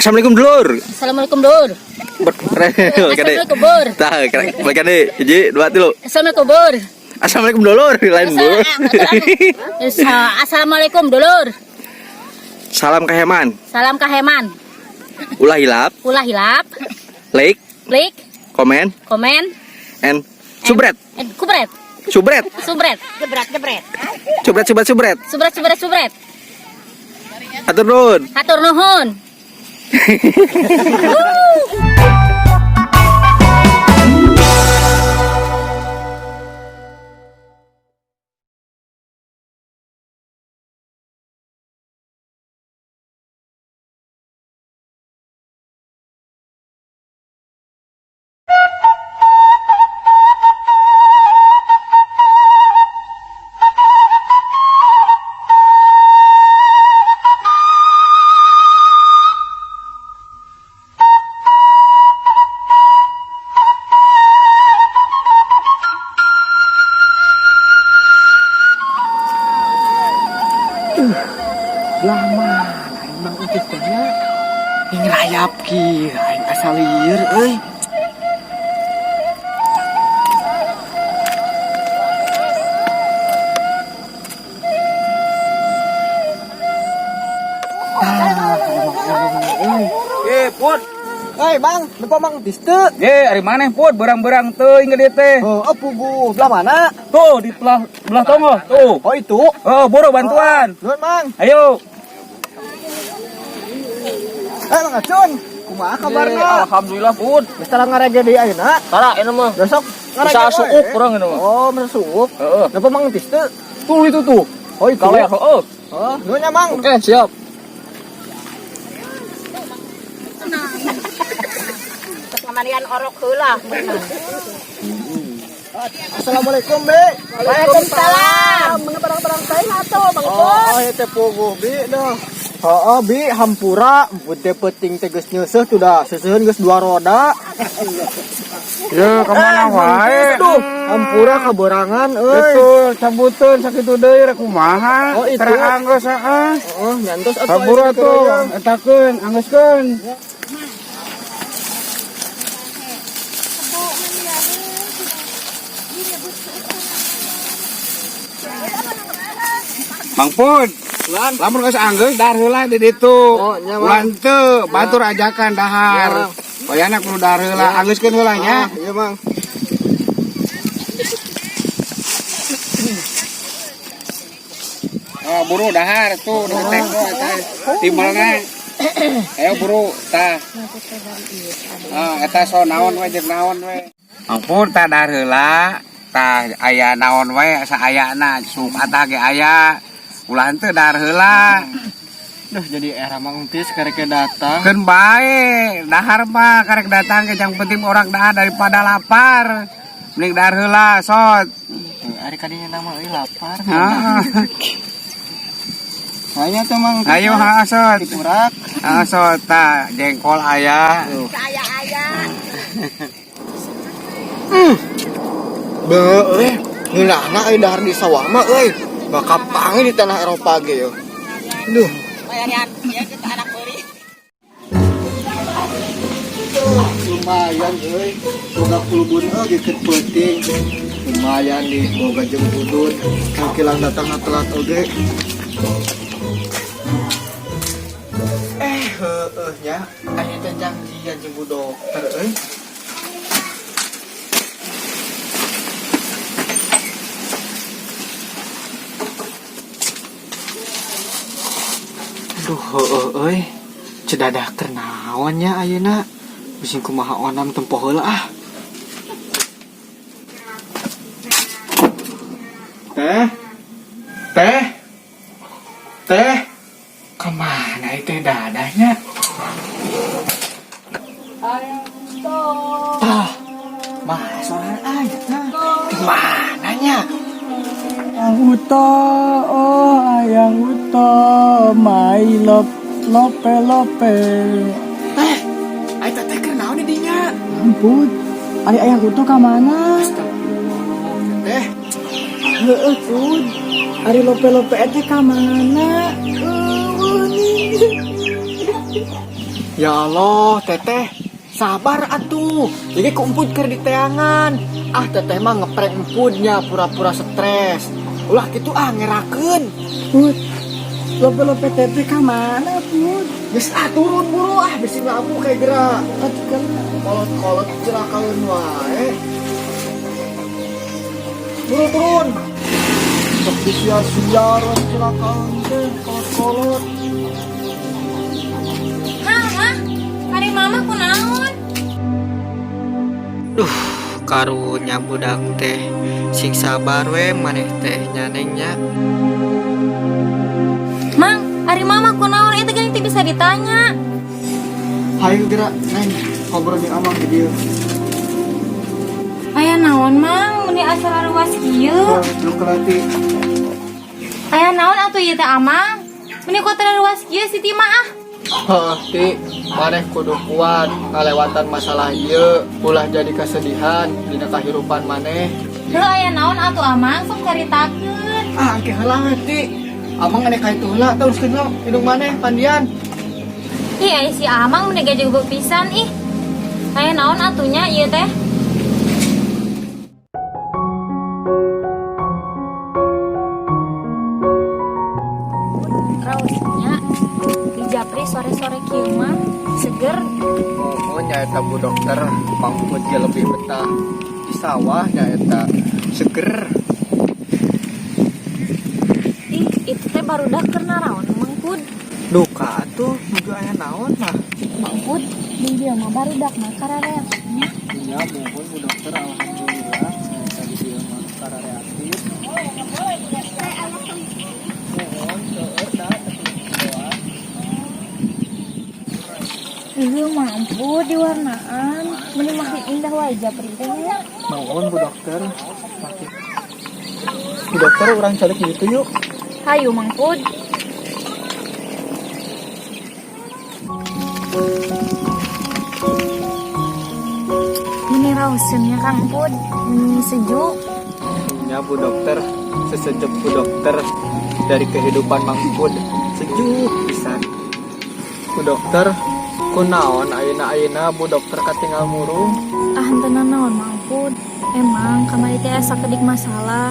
Assalamualaikum dulur. Assalamualaikum dulur. Assalamualaikum bur. Tah, balikan deui. Hiji, dua, tilu. Assalamualaikum bur. Assalamualaikum dulur, lain dulur. Assalamualaikum dulur. Salam kaheman. Salam kaheman. Ulah hilap, Ulah hilap. Like, Klik, komen, komen, and subret. And kubret. Subret. Subret. Jebret jebret. Subret, subret, subret. Subret subret subret. Hatur nuhun. Hatur nuhun. Belah mana emang Utis teh nya? Ing rayap ki, aing asa lieur euy. Ah, emang euy. Eh, Put. Hei, Bang, depan Mang Utis teu. Ye, ari maneh Put, berang-berang teuing ka dieu teh. Oh, puguh, belah mana? Tuh di belah belah tonggoh, tuh. Oh, itu. Oh, buru bantuan. Nuhun, Mang. Ayo. Eh, Mang Acun, kumaha kabarna? Alhamdulillah, Put. Geus tara ngarege deui ayeuna? Tara, ini mah. Besok ngarege Bisa wae. suuk urang ini mah. Oh, bisa suuk. Heeh. Napa Mang Utis teu? Tuh itu tuh. Oh, itu. Kaler, heeh. Oh, nuhun nya, Mang. Oke, siap. Ngamanian orok heula. Assalamualaikum, Be. Waalaikumsalam. Mun barang-barang teuing atuh Bang Oh, oh, teh puguh, Bi dah. Heeh, Bi, hampura, emput teh peuting teh geus nyeuseuh tuh dah. Seuseuheun geus dua roda. Ya, kemana wae? Aduh, hampura kaberangan euy. Betul, cabuteun sakitu deui rek kumaha? Oh, itu. Tara anggeus heeh. Heeh, nyantos atuh. Hampura aya tuh, keur etakeun, anggeuskeun. Mang Pud, lamun geus anggeus dahar heula di ditu. Oh, nya, Mang. Ulah henteu, batur ajakan dahar. Ya, Mang. Wayana kudu dahar heula, anggeuskeun heula nya. Ah, iya, Mang. Oh, buru dahar tuh di teko eta timbalna. Ayo buru tah. Ah, eta so naon we jeung naon we. Ampun tah dahar heula, tah aya naon we saayana sup atah ge aya. Ulah henteu dahar heula. Duh, jadi era Mang Utis karek datang. Keun bae, dahar mah karek datang ge yang penting orang dahar daripada lapar. Mending dahar heula, sot. Ari kadinya nama euy lapar. Heeh. Ayo tuh Mang. Utis, Ayo ha sot. Dipurak. Ah, sot tah jengkol aya. Aya-aya. Be, euy, ngeunahna euy dahar di sawah mah euy. Bakal pangi di tanah Eropa ge yo. Duh. Bayaran ya kita anak beli. Lumayan euy, boga kulubun euy deket peuting. Lumayan nih boga jeung udut. Kilang datang telat oge. Eh, heueuh nya, aya teh janjian jeung bu dokter euy. Aduh, heueuh euy. Cedadah keur naon nya ayeuna? Bising kumaha onam tempo heula ah. Teh. Teh. Teh. Kemana itu dadahnya? Tah, mas orang aja. Gimana nya? Ayang Uto, oh Ayang Uto, my love, lope lope. Teh, ayo teteh keur naon di dinya? Ampun, ari Ayang Uto ka mana? Astagfirullah, teteh. Heeh, Put. Ari lope lope teh ka mana? Eueuh nih. Ya Allah, teteh, sabar atuh. Jadi ku emput keur diteangan. Ah, teteh mah ngeprank emputnya pura-pura stres. Ulah gitu ah ngerakeun. Put, lope-lope teteh ka mana, Put? Geus ah turun buru ah bisi ngamuk kayak gerak. Atuh kan Kolot-kolot celakaeun wae. Buru turun. Sok disiar-siar we celakaeun teh kolot-kolot. Hah, mah? Ari mama kunaon? Duh, karunya budak teh. Sing sabar we maneh teh nya Neng nya. Mang, ari mama kunaon itu geuning teu bisa ditanya. Hayu gerak, Neng. Ngobrol jeung Amang di dieu. Aya naon, Mang? Meni asa ruas kieu. Lu kelati. Aya naon atuh ieu teh Amang? Meni kok ruas kieu si Tima ah. Heh, Ti, maneh kudu kuat ngalewatan masalah ieu, ulah jadi kesedihan dina kahirupan maneh. Heuh aya naon atuh Amang sok caritakeun. Ah, engke heula we, Ti. Amang ane ka itu heula, teruskeun heula indung maneh pandian. Ih, aya si Amang meni gajogo pisan ih. Aya naon atuh nya ieu teh? Raosnya di Japri sore-sore kieu mah seger. Muhun nyaeta Bu Dokter, pangput ge lebih betah di sawah nyaeta seger. Ih, itu teh barudak keur naraon Mang Pud. Duka atuh, nuju aya naon mah. Mang Pud, di dieu mah barudak mah karareat nya. Nya muhun Bu Dokter, alhamdulillah nyaeta di dieu mah karareatif. Muhun seueur da doa. Iya mampu diwarnaan, meni makin indah wae Japri teh nya. Muhun Bu Dokter. Bu Dokter urang calik gitu yuk. Hayu Mang Pud. Meni raoseun nya Kang Pud, meni sejuk. Ya Bu Dokter, sesejuk Bu Dokter dari kehidupan Mang Pud, sejuk pisan. Bu Dokter, kunaon ayeuna-ayeuna Bu Dokter katinggal murung? Ah henteu naon Mang Pud. Emang kamari teh asa kedik masalah.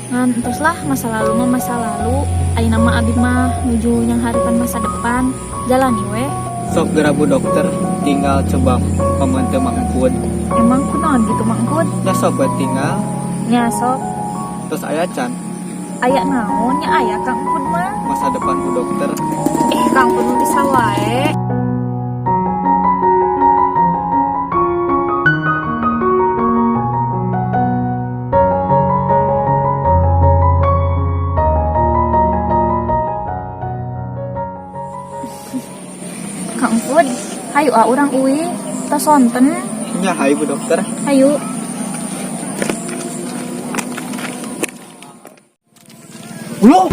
Ngan terus lah masa lalu mah masa lalu. Ayeuna mah abi mah nuju nyanghareupan masa depan. Jalani we. Sok geura Bu Dokter, tinggal coba pamante Mang Pud. Emang kunaon gitu Mang Pud? Ya sok we tinggal, Nya sok terus aya can aya naon nya aya Kang Pud mah. Masa depan Bu Dokter. Eh Kang Pud mah bisa wae. Kang Pud, hayu ah urang uih, tos sonten. Nya hayu Bu Dokter. Hayu. Loh,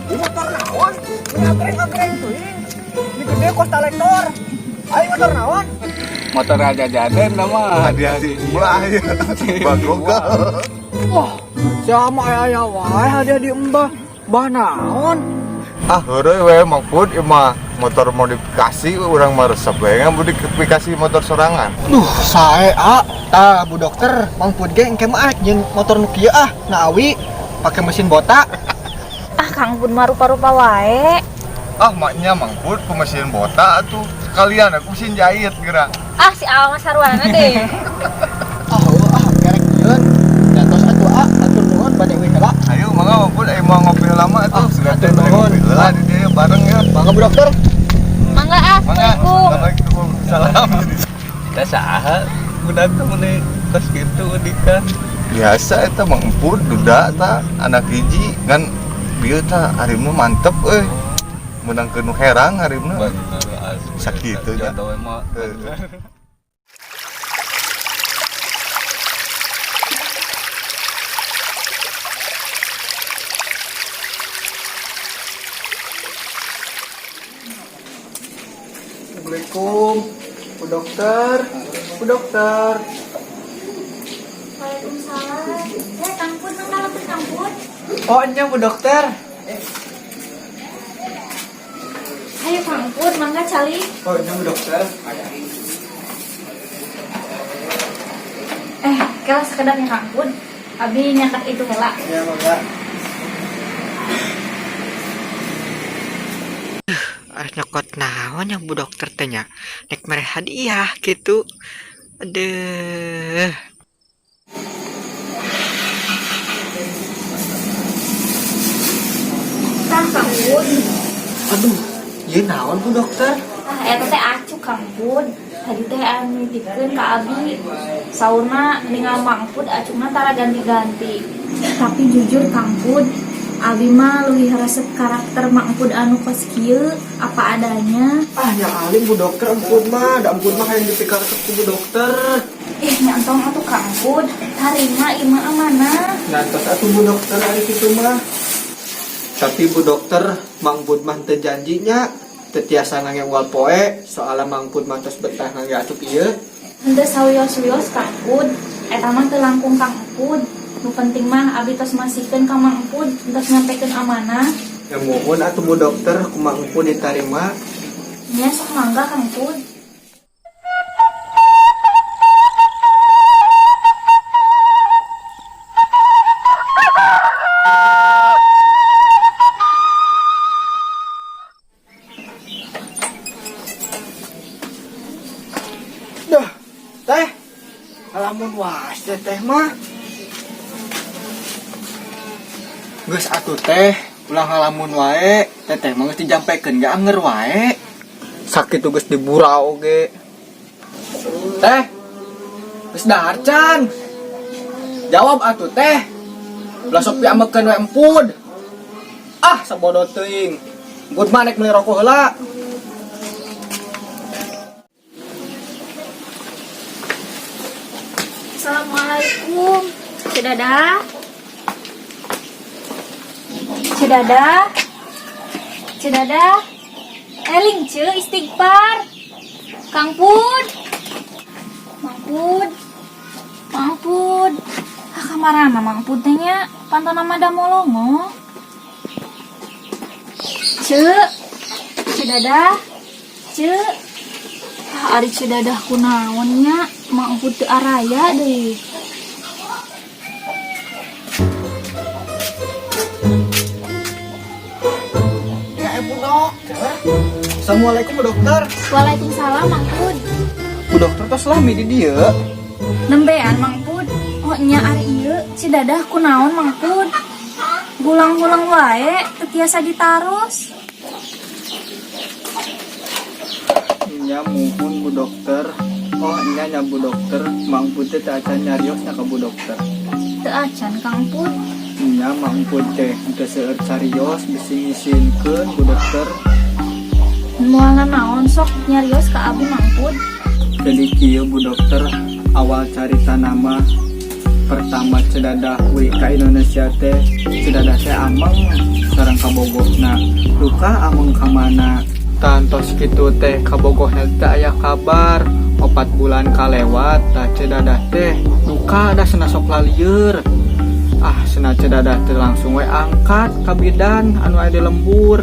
ini motor naon? Ini agreng-agreng teuing. Ini gede kos kolektor. Ayo motor naon? Motor Raja Jaden nama. Hadiah sih mbah ya. Bagogol. Wah, siapa aya wae hadiah di embah. Bah naon? Ah, heureuy we Mang Pud ieu mah motor modifikasi urang mah resep we modifikasi motor sorangan. Duh, sae ah. Tah, Bu Dokter, Mang Pud ge engke mah jeung motor nu kieu ah, na awi pake mesin botak. Ah Kang Pud mah rupa-rupa wae. Ah, maknya Mang Pud ku mesin botak atuh. Sekalian aku mesin jahit geura. Ah si Awa mah sarwana deh. Ah, heueuh ah, kerek nyieun. Ya tos atuh ah, atur nuhun bade uih heula. Ayo mangga Mang Pud ayo mau ngopi lama atuh. Ah, Sudah atur teh bade nuhun. ngopi heula di dieu bareng ya. Mangga Bu Dokter. Mangga ah, Mangga. Assalamualaikum. Assalamualaikum. Salam. Kita saha budak teh mun kos kitu dikan. Biasa eta Mang Pud duda ta anak hiji kan dieu ta harimna mantep euy. Menang ke nu herang harimna. Sakitu nya. Jodoh mah. Heeh. Assalamualaikum. Bu Dokter. Bu Dokter. Waalaikumsalam. Eh Kang Pud, mangga lebet Kang Pud. Oh, nya Bu Dokter. Ayo Kang Pud, mangga calik. Oh, ini Bu Dokter. Eh, kela sakedap nya Kang Pud. Abi nyakat itu heula. Ya, mangga. Ah, nyokot naon yang Bu Dokter teh nya, nek mere hadiah gitu. Aduh. Tah Kang Pud. Aduh, ieu naon Bu Dokter? Ah, eta teh acuk Kang Pud. Tadi teh anu nitipkeun ka abi. Saurna ningal Mang Pud acukna tara ganti-ganti. Tapi jujur Kang Pud, abi mah leuwih resep karakter Mang Pud anu kos kieu apa adanya. Ah, nya alim Bu Dokter, emput mah, da emput mah hayang dipikaresep ku Bu Dokter. Ih, nya entong atuh Kang Pud. Tarima ieu mah amanah. Ngantos atuh Bu Dokter ari kitu mah. Tapi Bu Dokter, Mang Pud mah teu janjinya teu tiasa ngangge unggal poe, soalna Mang Pud mah tos betah ngangge acuk ieu. Henteu sawios-wios Kang Pud. Eta mah teu langkung Kang Pud. Nu penting mah abi tos masihkeun ka Mang Pud, tos nyampekeun amanah. Ya muhun atuh Bu Dokter, ku Mang Pud ditarima. Nya sok mangga Kang Pud. Dah, teh. Lamun was teh teh mah. Geus atuh teh, ulah ngalamun wae, teteh mah geus dijampekeun ge anger wae. Sakit geus diburau oge. Teh. Geus dahar can. Jawab atuh teh. Ulah sok piambekeun we empud. Ah, sabodo teuing. Empud mah nek meuli rokok heula. Assalamualaikum. Ceu Dadah. Ceu Dadah. Ceu Dadah. Eling ce istighfar. Kang Pud. Mang Pud. Mang Pud. Ah, kamarana Mang Pud teh nya pantona mah da molongo. Ce. Ceu Dadah. Ce. Ah, ari Ceu Dadah kunaon nya? Mang Pud teu araya deui. Ya, Bu Dokter. Assalamualaikum Bu Dokter. Waalaikumsalam Mang Pud. Bu Dokter tos lami di dieu. Nembean Mang Pud. Oh nya ari ieu Ceu Dadah kunaon Mang Pud? Gulang-gulang wae teu tiasa ditaros. Nya muhun Bu Dokter. Oh nya nya Bu Dokter, Mang Pud teh teu acan nyarios nya ka Bu Dokter. Teu acan Kang Pud. Nya Mang Pud teh teu seueur carios bisi ngisinkeun Bu Dokter. Moal naon sok nyarios ka abi Mang Pud. Jadi kieu Bu Dokter, awal carita nama pertama Ceu Dadah we ka Indonesia teh, Ceu Dadah teh ameng sareng kabogohna. Duka ameng ka mana? Tantos kitu teh kabogohna teh aya kabar. 4 bulan kalewat tah Ceu Dadah teh duka da cenah sok lalieur. Ah, cenah Ceu Dadah teh langsung we angkat ka bidan anu aya di lembur.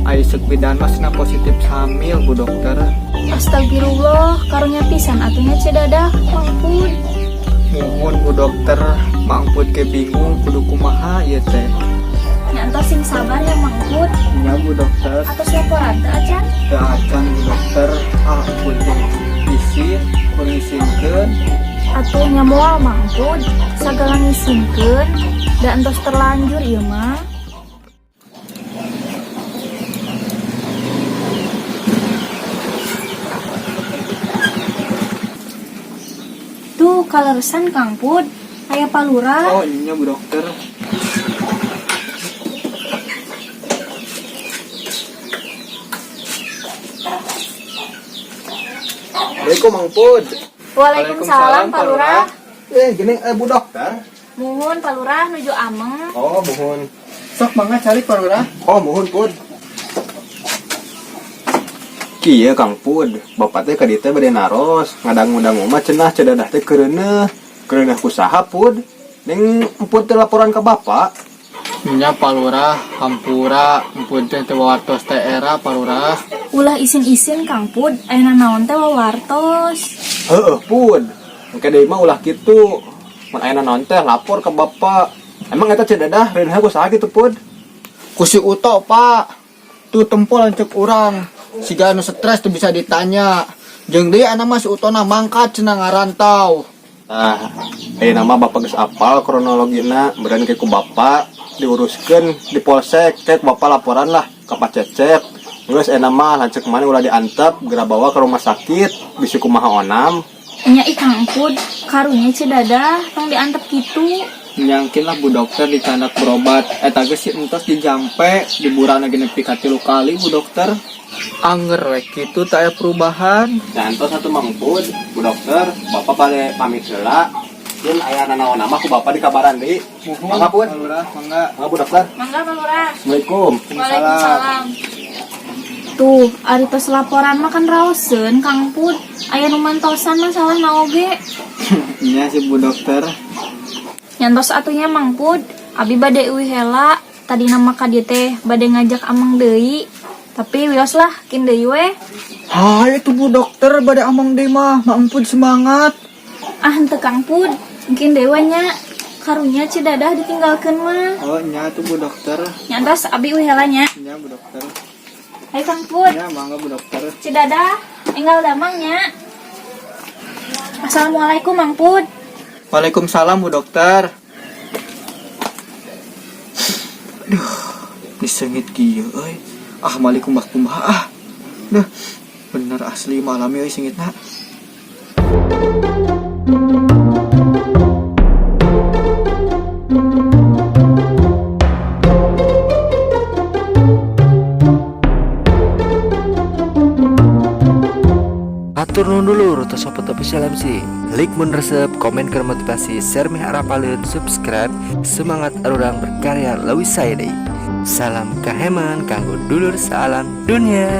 Ai seuk bidan mah cenah positif hamil Bu Dokter. Astagfirullah, karunya pisan atunya Ceu Dadah Mang Pud. Muhun Bu Dokter, Mang Pud ke bingung kudu kumaha ieu teh. Nya entos sing sabar ya Mang Pud. Nya Bu Dokter. Atos laporan teu acan? Teu acan Bu Dokter. Ah, Pud teh isin, kudu ngisinkeun. Atuh nya moal Mang Pud, sagala ngisinkeun da entos terlanjur ieu mah. Tuh kaleresan Kang Pud, aya palurah. Oh iya Bu Dokter. Assalamualaikum Mang Pud. Waalaikumsalam Pak Lurah. Gini Bu Dokter. Muhun Pak Lurah nuju ameng. Oh, muhun. Sok mangga calik Pak Lurah. Oh, muhun Pud. Kieu Kang Pud, bapak teh ka dieu teh bade naros, ngadang-ngudang mah cenah Ceu Dadah teh keureuneuh. Keureuneuh ku saha Pud? Ning Emput teh laporan ka bapak. Nya, Pak Lurah, hampura, Empud teh teu wartos teh era, Pak Lurah. Ulah isin-isin, Kang Pud, aya naon teh wawartos. Heeh, Pud. Engke deui mah ulah kitu. Mun aya naon teh lapor ke bapak. Emang eta Ceu Dadah reuneuh ku saha kitu, Pud? Ku si Uto, Pak. Tuh tempo lanceuk urang. Siga anu stres tuh bisa ditanya. Jeung deui anak mah si Utona mangkat cenah ngarantau. Nah, ayeuna mah bapak geus apal kronologina, beuran ke ku bapak diuruskeun di polsek, ke ku bapak laporan lah ke Pak Cecep. Geus ayeuna mah lanceuk maneh ulah diantep, geura bawa ke rumah sakit, bisi kumaha onam. Nya ih, Kang Pud, karunya Ceu Dadah tong diantep kitu. Nyangkin lah, Bu Dokter, dicandak berobat. Eta geus si entos dijampe, diburana ge nepi ka 3 kali, Bu Dokter. Anger we kitu teu aya perubahan. Dan entos satu Mang Pud, Bu Dokter, bapak balik pamit heula. Yen aya nanaon mah ku bapak dikabaran deui. Mangga, Pud. Pak Lurah, mangga. Mangga, Bu Dokter. Mangga, Pak Lurah. Assalamualaikum. Waalaikumsalam. Tuh, ari tos laporan mah kan raoseun, Kang Pud. Aya nu mantosan masalah oge. Nya si Bu Dokter. Nya entos atuh nya, Mang Pud. Abi bade uih heula. Tadi nama ka dieu teh bade ngajak ameng deui. Tapi wios lah, kin deui we. Hai itu, Bu Dokter, bade ameng deui mah, Mang Pud semangat. Ah, henteu, Kang Pud. Mungkin deui we nya. Karunya Ceu Dadah ditinggalkeun mah. Oh, nya tuh, Bu Dokter. Nya entos, abi uih heula nya. Nya, Bu Dokter. Ayo, Kang Pud. Nya mangga, Bu Dokter. Ceu Dadah, enggal damang nya. Assalamualaikum, Mang Pud. Waalaikumsalam, Bu Dokter. Aduh, diseungit kieu euy. Ah, malik kumbah kumbah ah. Duh, bener asli malam euy seungitna. Hatur nuhun dulur tos support official MC. Like mun resep, komen keur motivasi, share meh arapaleun, subscribe, semangat arurang berkarya leuwih sae deui. Salam kaheman kanggo dulur saalam dunia.